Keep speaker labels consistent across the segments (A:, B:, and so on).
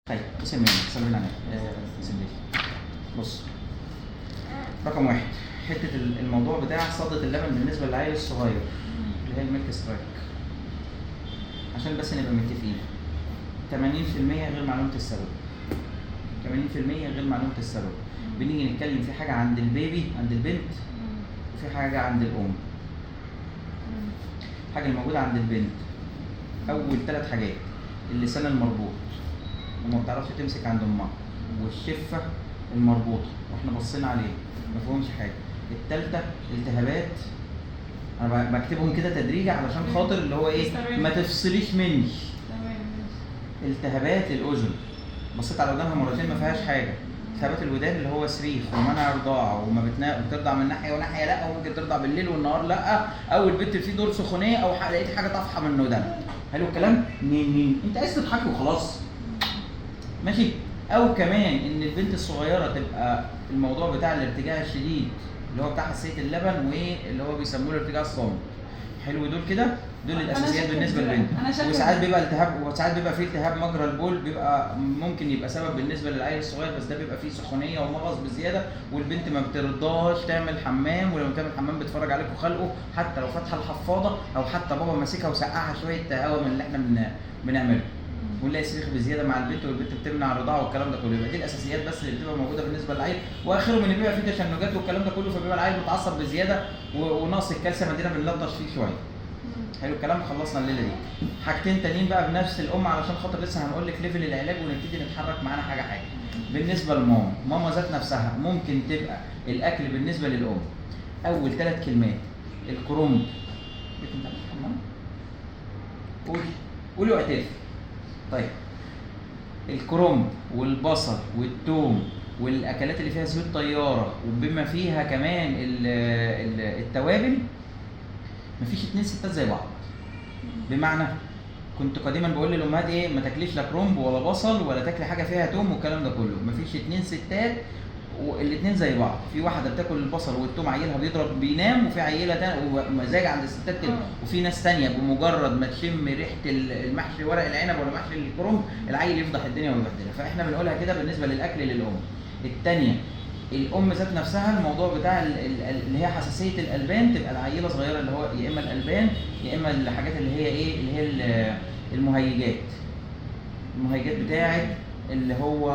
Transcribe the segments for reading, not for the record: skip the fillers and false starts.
A: طيب بص يا ميمي، صلي على النبي. بص، رقم واحد، حتة الموضوع بتاع صدة اللبن بالنسبة للعيل الصغير اللي هي ال milk strike، عشان بس نبقى متفقين، 80% غير معلومة السبب، 80% غير معلومة السبب. بنيجي نتكلم في حاجة عند ال baby، عند البنت، وفي حاجة عند الأم. الحاجة الموجودة عند البنت أول 3 حاجات: اللسان المربوط وما بتعرفش تمسك عند أمها، والشفة المربوطة واحنا بصينا عليه ما فيهمش حاجة. التالتة التهابات، أنا بكتبهم كده تدريجة علشان خاطر اللي هو إيه، ما تفصليش مني. التهابات الأذن، بصيت على ودانها مرتين ما فيهاش حاجة. التهابات الودان اللي هو صريخ ومنع رضاعة وما بترضع من ناحية وناحية لأ، وممكن ترضع بالليل والنهار لأ، أو البنت في دور سخونية، أو لقيت حاجة طافحة من ودانها. حلو الكلام؟ مين أنت عايز تضحكي وخلاص، ماشي. أو كمان إن البنت الصغيرة تبقى الموضوع بتاع الارتجاع الشديد اللي هو بتاع حساسية اللبن واللي هو بيسموه الارتجاع الصامت. حلو، دول كده دول الاساسيات بالنسبة للبنت. وساعات بيبقى التهاب، وساعات بيبقى فيه التهاب مجرى البول، بيبقى ممكن يبقى سبب بالنسبة للعيل الصغير، بس ده بيبقى فيه سخونيه ومغص بزيادة، والبنت ما بترضاش تعمل حمام، ولما تعمل حمام بتفرج عليك وخلقه، حتى لو فاتحة الحفاضه او حتى بابا ماسكها وسقعها شوية هوا من اللي احنا بنعمله، ونلاقي صريخ بزيادة مع البنت، والبنت بتمنع الرضاعة والكلام ده كله. يبقى دي الاساسيات بس اللي بتبقى موجودة بالنسبة للعيل، واخرهم ان بيبقى فيه تشنجات والكلام ده كله، فبيبقى العيل متعصب بزيادة ونقص الكالسيوم عندنا بنلطش فيه شوية. حلو الكلام، خلصنا الليلة دي. حاجتين تانيين بقى بنفس الام علشان خاطر لسه هنقول لك level العلاج ونبتدي نتحرك معانا حاجة حاجة. بالنسبة لماما، ماما ذات نفسها ممكن تبقى الاكل بالنسبة للام اول 3 كلمات الكرنب. قولي قولي واعترفي. طيب، الكرنب والبصل والثوم والاكلات اللي فيها زيوت طيارة وبما فيها كمان التوابل، مفيش 2 ستات زي بعض. بمعنى كنت قديما بقول للامهات ايه، ما تاكليش لا كرنب ولا بصل ولا تاكلي حاجة فيها توم والكلام ده كله. مفيش 2 ستات والاثنين زي بعض. في واحدة بتاكل البصل والثوم عيلها بيضرب بينام، وفي عيله تانية ومزاج عند الستات كده، وفي ناس تانية بمجرد ما تشم ريحه المحشي ورق العنب ولا محشي الكرنب العيل يفضح الدنيا ويبهدلها. فاحنا بنقولها كده بالنسبة للاكل للام. الثانية الام ذات نفسها الموضوع بتاع اللي هي حساسية الالبان، تبقى العيلة صغيرة اللي هو يا اما الالبان يا اما الحاجات اللي هي ايه، اللي هي المهيجات، المهيجات بتاعه اللي هو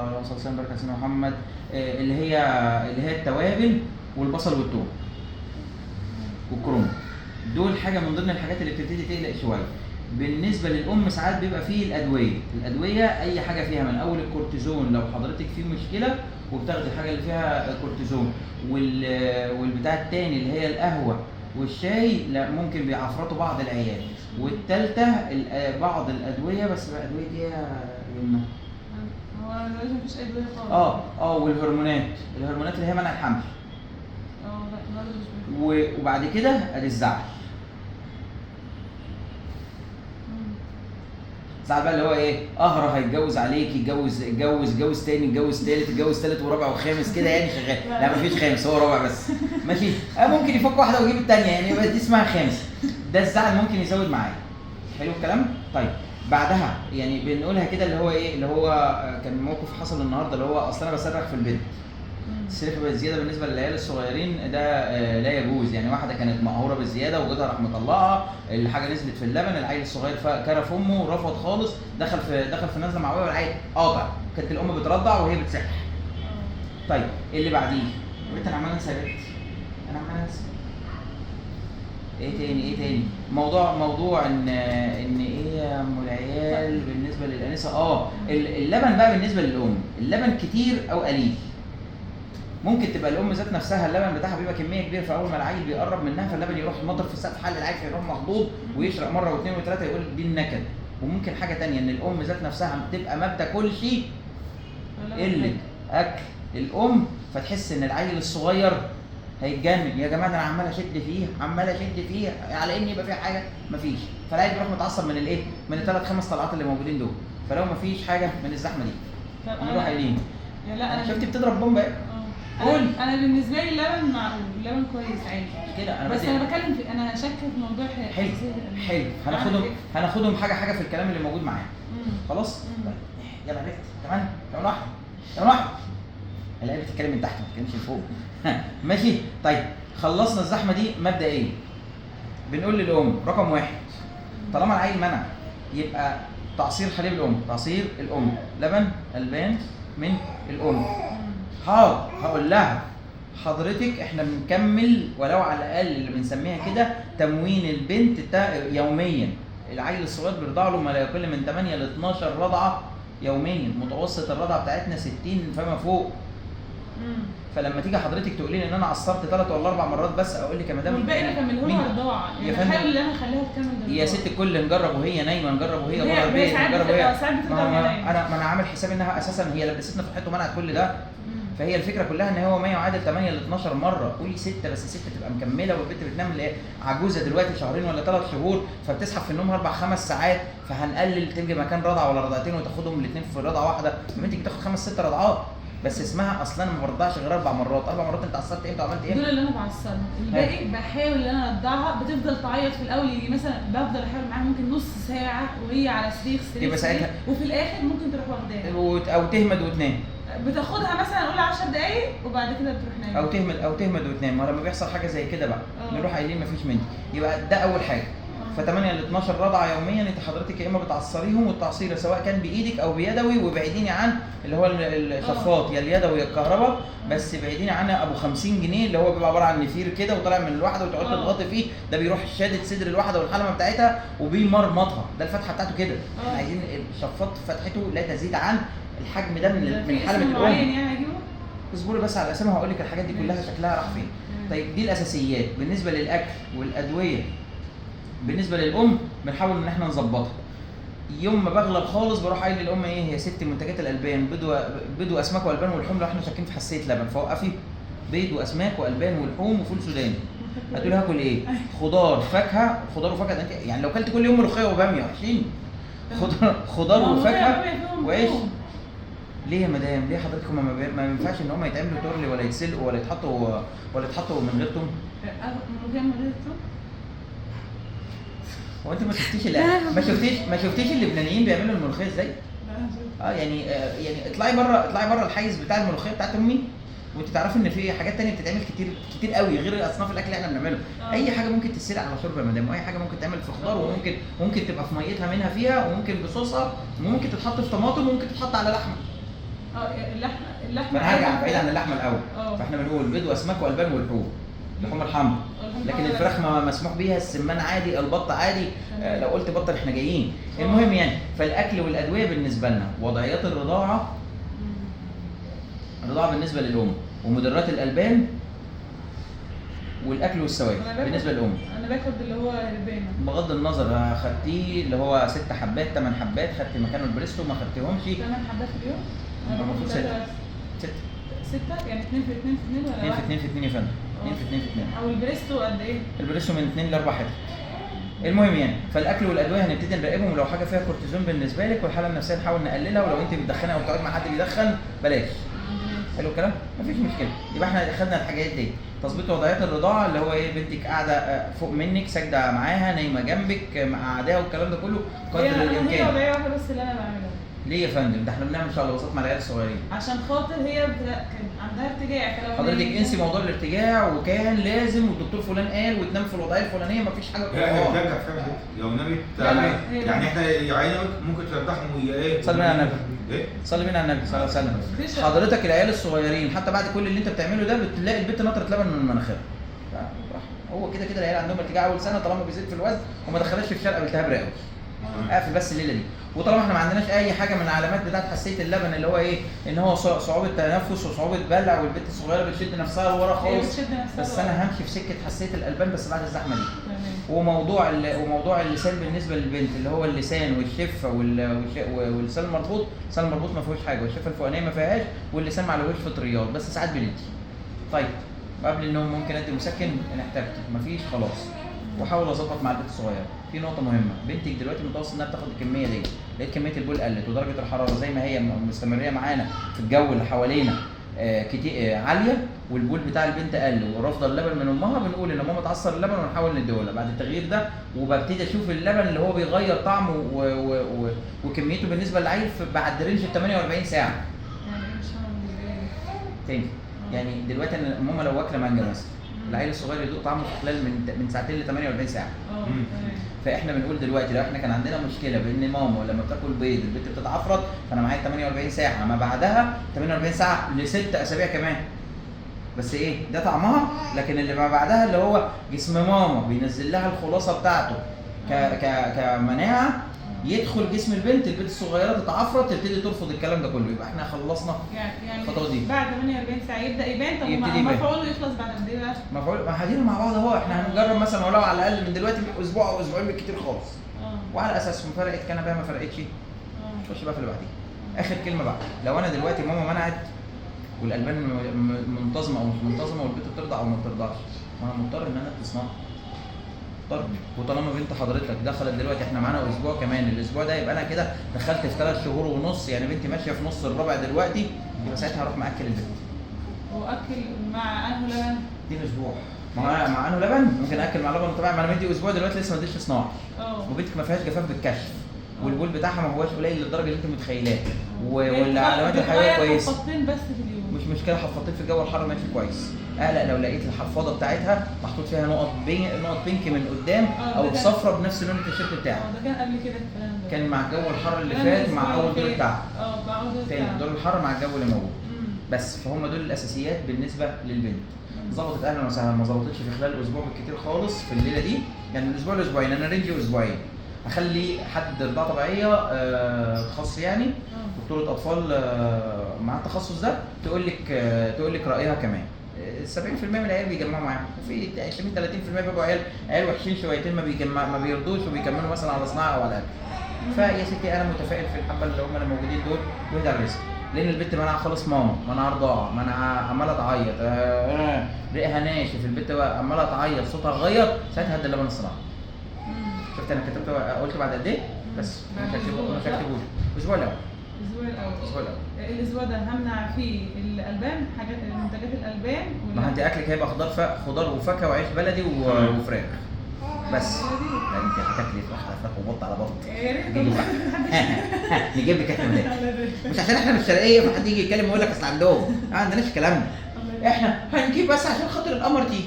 A: اللهم صل وسلم وبارك على سيدنا محمد، اللي هي التوابل والبصل والثوم والكرنب. دول حاجة من ضمن الحاجات اللي بتبتدي تقلق شوية. بالنسبة للام ساعات بيبقى فيه الادوية، الادوية اي حاجة فيها من اول الكورتيزون لو حضرتك في مشكلة وبتاخدي الحاجة اللي فيها كورتيزون، والبتاع التاني اللي هي القهوة والشاي، لا ممكن بيعفرطوا بعض العيال. والتالتة بعض الادوية، بس الادوية دي يا يمنى
B: هو دلوقتي مفيش ادوية خالص.
A: والهرمونات، الهرمونات اللي هي منع الحمل.
B: لا برضه مش.
A: وبعد كده ادي الزعل. زعل بقى اللي هو ايه، قهره هيتجوز عليك، يتجوز اتجوز اتجوز تاني، اتجوز تالت، اتجوز تالت ورابع وخامس كده يعني شغال. لا مفيش خامس، هو رابع بس، ماشي. ممكن يفك واحدة ويجيب الثانية يعني، بس دي اسمها خامس. ده الزعل ممكن يزود معايا. حلو الكلام. طيب بعدها يعني بنقولها كده اللي هو ايه، اللي هو كان موقف حصل النهارده اللي هو اصل انا بصرخ في البيت. الصريخ بالزيادة بالنسبة للعيال الصغيرين ده لا يجوز. يعني واحدة كانت مقهوره بالزيادة وجوزها راح مطلقها، الحاجة نزلت في اللبن، العيل الصغير كرف امه ورفض خالص، دخل في نزله معويه والعيل قاطع. كانت الام بترضع وهي بتسح. طيب اللي بعديه، بنت انا عمال انسى يا بنت، انا عمال انسى. ايه تاني، ايه تاني موضوع ان ايه يا ام العيال بالنسبة للانسه. اللبن بقى بالنسبة للام، اللبن كتير او قليل. ممكن تبقى الام ذات نفسها اللبن بتاعها بيبقى كمية كبيرة، فاول ما العيل بيقرب منها فاللبن يروح ناطر في سقف حل العيل، فيروح مخضوض ويشرق مرة واثنين وثلاثة يقول دي النكد. وممكن حاجة تانية ان الام ذات نفسها بتبقى ما بتاكلش قلة اكل الام، فتحس ان العيل الصغير هيتجنن. يا جماعة انا عمال اشد فيه، عمال اشد فيه على ان يبقى فيه حاجة، مفيش. فالعيل بيروح متعصب من الايه، من الثلاث 5 طلعات اللي موجودين دول. فلو مفيش حاجة من الزحمة دي نروح قايلين.
B: لا
A: انا شفتي بتضرب بومبا ايه؟ قول.
B: انا بالنسبة لي اللبن معقول، اللبن كويس عادي
A: كده. انا
B: بس انا بتكلم في، انا شاكه في موضوع
A: حلو. حلو، هناخدهم حاجة حاجة في الكلام اللي موجود معانا. خلاص. طيب يلا يا بنت، كمان كمان واحدة، كمان واحدة. العيال بتتكلم من تحت ما بتتكلمش من فوق. ماشي. طيب خلصنا الزحمة دي مبدئيا. بنقول للام رقم 1، طالما العيل منع يبقى تعصير حليب الام، تعصير الام، لبن البان من الام. حاضر، هقول لها حضرتك احنا بنكمل ولو على الاقل اللي بنسميها كده تموين البنت يوميا. العيل الصغير بيرضع له ما لا يقل من 8 ل 12 رضعه يوميا، متوسط الرضعه بتاعتنا 60 فما فوق. فلما تيجي حضرتك تقولي لي ان انا عصرت 3 ولا 4 مرات بس، اقول لك يا مدام
B: والباقي انا اكمله لها رضاعه، يعني احاول ان انا اخليها تكمل.
A: يا ست الكل نجرب وهي نايمة، نجرب وهي بره البيت، نجرب وهي انا ما انا عامل حساب انها اساسا هي لبستنا في الحيط ومنعت كل ده. فهي الفكرة كلها ان هو ما يعادل 8 ل 12 مرة، قولي 6 بس 6 تبقى مكملة، والبنت بتنام عجوزه دلوقتي شهرين ولا 3 شهور، فبتسحب في النوم 4 5 ساعات، فهنقلل تلجي مكان رضعه ولا رضعتين وتاخدهم الاثنين في رضعه واحدة. بنتك بتاخد 5 6 رضعات بس، اسمها اصلا انا ما برضعش غير 4 مرات. 4 مرات انت عصرت امتى وعملت ايه؟
B: دول اللي انا بعصرهم، الباقي بحاول ان انا ارضعها، بتفضل تعيط في الاول، يجي مثلا بفضل احاول معاها ممكن نص ساعة وهي على صريخ صريخ، وفي الاخر ممكن تروح واخداها
A: او تهمد وتنام.
B: بتاخدها مثلا قول 10 دقايق وبعد كده بتروح نايمة،
A: او تهمد وتنام. ولما بيحصل حاجة زي كده بقى نروح قايلين مفيش مني. يبقى ده اول حاجة. ف8 ل 12 رضعه يوميا انت حضرتك يا اما بتعصريهم، والتعصير سواء كان بايدك او بيدوي، وبعيديني عن اللي هو الشفاط يا اليدوي يا الكهرباء، بس بعيديني عن ابو 50 جنيه اللي هو بيبقى عبارة عن نفير كده وطالع من الواحدة وتقعد تضغطي فيه، ده بيروح شادد صدر الواحدة والحلمه بتاعتها وبيمرمطها، ده الفتحة بتاعته كده. احنا عايزين الشفاط فتحته لا تزيد عن الحجم ده من حلمه الام.
B: يعني
A: اصبري بس على الاسامي وهقول لك الحاجات دي كلها شكلها راح فين. طيب دي الاساسيات بالنسبة للاكل والادوية. بالنسبة للام بنحاول ان احنا نظبطها. يوم ما بغلب خالص بروح قايل للام ايه يا ستي، منتجات الالبان، بيض واسماك والبان ولحوم، لو احنا شاكين في حساسية لبن فوقفي بيض واسماك والبان ولحوم وفول سوداني. هتقول هاكل ايه؟ خضار فاكهة، خضار وفاكهة. انت يعني لو كلت كل يوم ملوخية وباميه وحشين، خضار وفاكهة وعيش. ليه يا مدام؟ ليه حضرتكم ما ينفعش ان هم يتعملوا تورلي ولا يتسلقوا ولا يتحطوا من غير توم؟
B: ملوخية من غير توم؟
A: هو انت ما شفتيش ما شفتيش اللبنانيين بيعملوا الملوخية ازاي؟ يعني يعني اطلعي بره الحيز بتاع الملوخية بتاعت امي وانت تعرفي ان في حاجات تانية بتتعمل كتير كتير قوي غير اصناف الاكل اللي احنا بنعمله. اي حاجة ممكن تتسلق على شوربة يا مدام، واي حاجة ممكن تعمل في خضار، وممكن تبقى في ميتها منها فيها، وممكن بصوصها، وممكن تتحط في طماطم، وممكن تتحط على لحمه.
B: اللحمة
A: هرجع بعيد عن اللحمة الاول. فاحنا بنقول بيض واسماك والبان ولحوم، لحوم الحمراء، لكن الفراخ ما مسموح بيها، السمان عادي، البط عادي، لو قلت بط احنا جايين. المهم يعني فالاكل والادوية بالنسبة لنا، وضعيات الرضاعة، الرضاعة بالنسبة للام، ومدرات الالبان، والاكل والسوائل بالنسبة للام.
B: انا باخد اللي هو البانه،
A: بغض النظر خدتيه اللي هو 6 حبات 8 حبات، خدت مكانه البريستو ما خدتيهمش.
B: 8 حبات في اليوم؟
A: المفروض 6
B: 6 يعني 2 في 2 في 2 ولا
A: 2 في 2 في 2 يا فندم؟ 2 في 2 في 2.
B: او البريستو قد ايه؟
A: البريستو من 2 ل 4 حتت. المهم يعني فالاكل والادوية هنبتدي نراقبهم، ولو حاجة فيها كورتيزون بالنسبة لك والحالة النفسية نحاول نقللها، ولو انت بتدخني او بتقعدي مع حد بيدخن بلاش. حلو الكلام؟ مفيش مشكلة. يبقى احنا خدنا الحاجات دي. تظبيط وضعيات الرضاعة اللي هو ايه، بنتك قاعدة فوق منك، ساجدة معاها، نايمة جنبك، مقعداها، والكلام ده كله قدر الامكان.
B: هي وضعية واحدة بس اللي انا بعملها.
A: ليه يا فندم؟ ده احنا بنعمل شقلباظات مع العيال الصغيرين.
B: عشان خاطر هي كان عندها ارتجاع. فلو
A: حضرتك انسي موضوع الارتجاع، وكان لازم والدكتور فلان قال وتنام في الوضعية الفلانية، مفيش حاجة.
C: لا هي بترجع فعلا لو نامت، يعني احنا عينك ممكن ترجعهم وهي ايه؟
A: صلي بينا على النبي. ايه؟ صلي بينا على النبي صلى الله عليه وسلم. حضرتك العيال الصغيرين حتى بعد كل اللي انت بتعمله ده بتلاقي البت نطرت لبن من مناخيرها. هو كده كده العيال عندهم ارتجاع اول سنة طالما بيزيد في الوزن وما دخلش في شرقه بالتهاب رئوي. اقفل بس الليلة دي. وطالما احنا ما عندناش اي حاجة من العلامات بتاعت حساسية اللبن اللي هو ايه، ان هو صعوبة تنفس وصعوبة بلع، والبنت الصغيرة بتشد نفسها لورا خالص، بس انا همشي في سكة حساسية الالبان بس بعد الزحمة دي. وموضوع اللسان بالنسبة للبنت اللي هو اللسان والشفه واللسان المربوط، اللسان المربوط ما فيهوش حاجة، والشفه الفوقانيه ما فيهاش، واللسان ما عليهوش فطريات، بس ساعات بندي. طيب قبل النوم ممكن ادي مسكن ان احتاجته، مفيش خلاص. واحاول اظبط مع البنت الصغيرة. في نقطة مهمة، بنتك دلوقتي متوسط انها بتاخد الكمية دي، لقيت كمية البول قلت ودرجة الحرارة زي ما هي مستمريه معانا في الجو اللي حوالينا، كتير عالية والبول بتاع البنت قل ورافضه اللبن من امها، بنقول ان ماما تعصر اللبن ونحاول نديه لها بعد التغيير ده. وببتدي اشوف اللبن اللي هو بيغير طعمه وكميته بالنسبة للعيل بعد range 48 ساعة.
B: يعني ايه؟ مش فاهمه بالنسبة لي
A: تاني. يعني دلوقتي انا ماما لو واكله مانجا مثلا، العيل الصغير يدوق طعمه في خلال من ساعتين ل 48 ساعة.
B: تمام.
A: فاحنا بنقول دلوقتي لو احنا كان عندنا مشكلة بان ماما لما بتاكل بيض البنت بتتعفرت، فانا معايا 48 ساعة، ما بعدها 48 ساعة لست اسابيع كمان. بس ايه ده طعمها، لكن اللي ما بعدها اللي هو جسم ماما بينزل لها الخلاصة بتاعته ك ك كمناعه، يدخل جسم البنت، البنت الصغيرة تتعفرت تبتدي ترفض الكلام ده كله. يبقى احنا خلصنا
B: يعني
A: الخطوة دي.
B: بعد 48 ساعة يبدا يبان. طب
A: يبتدي يبان.
B: مفعوله يخلص بعد قد ايه بقى؟
A: مفعول ما قاعدين مع بعض اهو، احنا هنجرب مثلا ولو على الاقل من دلوقتي اسبوع او اسبوعين بالكتير خالص، وعلى اساسهم فرقت كان بقى ما فرقتش خش بقى في اللي بعديه. اخر كلمة بقى، لو انا دلوقتي ماما منعت والالبان منتظمة او مش منتظمة والبنت بترضع او ما بترضعش، ما انا مضطر ان انا ادي صناعة. مضطر. وطالما بنت حضرتك دخلت دلوقتي احنا معانا اسبوع كمان، الاسبوع ده يبقى انا كده دخلت في 3 شهور ونص، يعني بنتي ماشية في نص الرابع دلوقتي، يبقى ساعتها هروح مأكل البنت.
B: واكل مع انه لبن؟
A: اديني اسبوع. ما هو انا مع انه لبن ممكن اكل مع لبن طبعا، ما انا مدي اسبوع دلوقتي لسه ما اديتش صناعة. وبنتك ما فيهاش جفاف بالكشف، والبول بتاعها ما هواش قليل للدرجة اللي انت متخيلاه، والعلامات الحيوية كويسة.
B: حفاضتين بس في اليوم.
A: مش مشكلة، حفاضتين في الجو الحر ماشي كويس. اقلق لو لقيت الحفاضه بتاعتها محطوط فيها نقط نقط pink من قدام او صفرة بنفس لون التيشيرت بتاعك.
B: ده كان قبل كده الكلام ده،
A: كان مع الجو الحر اللي فات، مع اول دور بتاعها.
B: مع اول دور
A: تاني الدور الحر مع الجو اللي موجود. بس فهم دول الاساسيات بالنسبة للبنت. ظبطت اهلا وسهلا، ما ظبطتش في خلال اسبوع بالكتير خالص في الليلة دي، يعني من اسبوع لاسبوعين، انا range ي اسبوعين. اخلي حد رضاعه طبيعية خاص، يعني دكتورة اطفال مع التخصص ده تقول لك رايها كمان. 70% من العيال بيجمعوا معاهم، وفي 20 30% بيبقوا عيال وحشين شويتين ما بيرضوش وبيكملوا مثلا على صناعة او على اكل. فيا ستي انا متفائل في الحبة اللي هم اللي موجودين دول، واهدى على الرزق، لان البنت منعها خالص ماما، منعها رضاعه، منعها عماله تعيط، ريقها ناشف، البنت عماله تعيط، صوتها غير، ساعتها هدي اللبن الصناعي. شفت انا كتبت قلت بعد قد ايه؟ بس مش هكتبوش. الاسبوع الاول. الاسبوع الاول.
B: الاسبوع ده همنع فيه الالبان، حاجات منتجات الالبان.
A: ما انت اكلك هيبقى خضار وفاكهة وعيش بلدي وفراخ بس. لا انت هتاكلي فراخ على فراخ وبط على بط. نجيب لك احنا مش عشان احنا من الشرقية فحد يجي يتكلم ويقول لك اصل عندهم، ما عندناش الكلام ده. احنا هنجيب بس عشان خاطر القمر دي.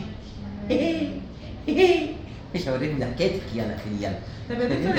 A: مش هوريكم ضحكتك. يلا خلي يلا.
B: طب يا دكتور